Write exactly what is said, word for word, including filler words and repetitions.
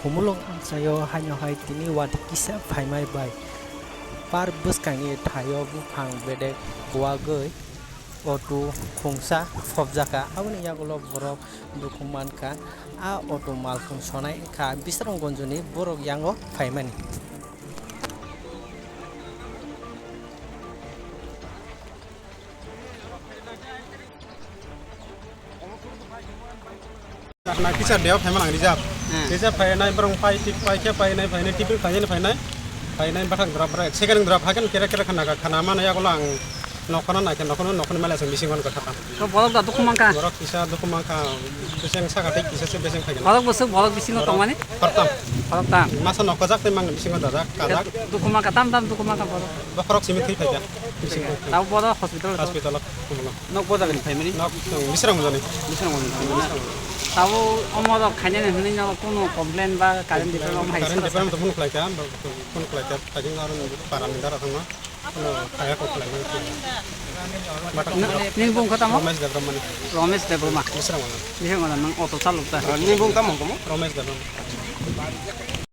Mulung amchaio haino hai tini watwi kisa phaimai bai par bwskangni thaio buphang bedek kuwagwi auto khungsa phobjakha. Aboni yagulo borok dukhu mankha. A auto malkhung sonai wngkha Bisramganjni borok yango phaimani. Na kisa deo phaima nang rijak. Hmm. Kisa phainai borok pai tik pai khe phainai phainai tipil phainai phainai phainai bathang drop drop second drop haken kere kere khana khana mano yagulo ang nokona naikhe nokona nokona mela song bising on kotha. To borok da dukhu mankha. Borok kisa dukhu mankha bising saka tei kisa se bising phaikhe. Borok bwswk borok bisingo tongmani? Khortam. Khorok tam. Masa nokojak tei mang bisingo dajak kajak. Dukhu mankha tam tam dukhu mankha borok. Bokhorok simi thwi phaikha. Tabo bodo hospital to? Hospital o kumulung. Nok bo jagani phaimani? Nok, um, Bisramganjni. Bisramganjni. Tabo omo rok khainani hwnwi no kuno complain ba current department hai? Current department to phone khlaikha, phone khlaikha, phajing aro parani dara thangma. Kuno khaya kok khlaimani. Nini bung kha tamo? Romesh Debbarma ni. Romesh Debbarma. Bisramganj. Bisramganj nang auto chalok ta? Nini bung tamo tamo? Romesh Debbarma.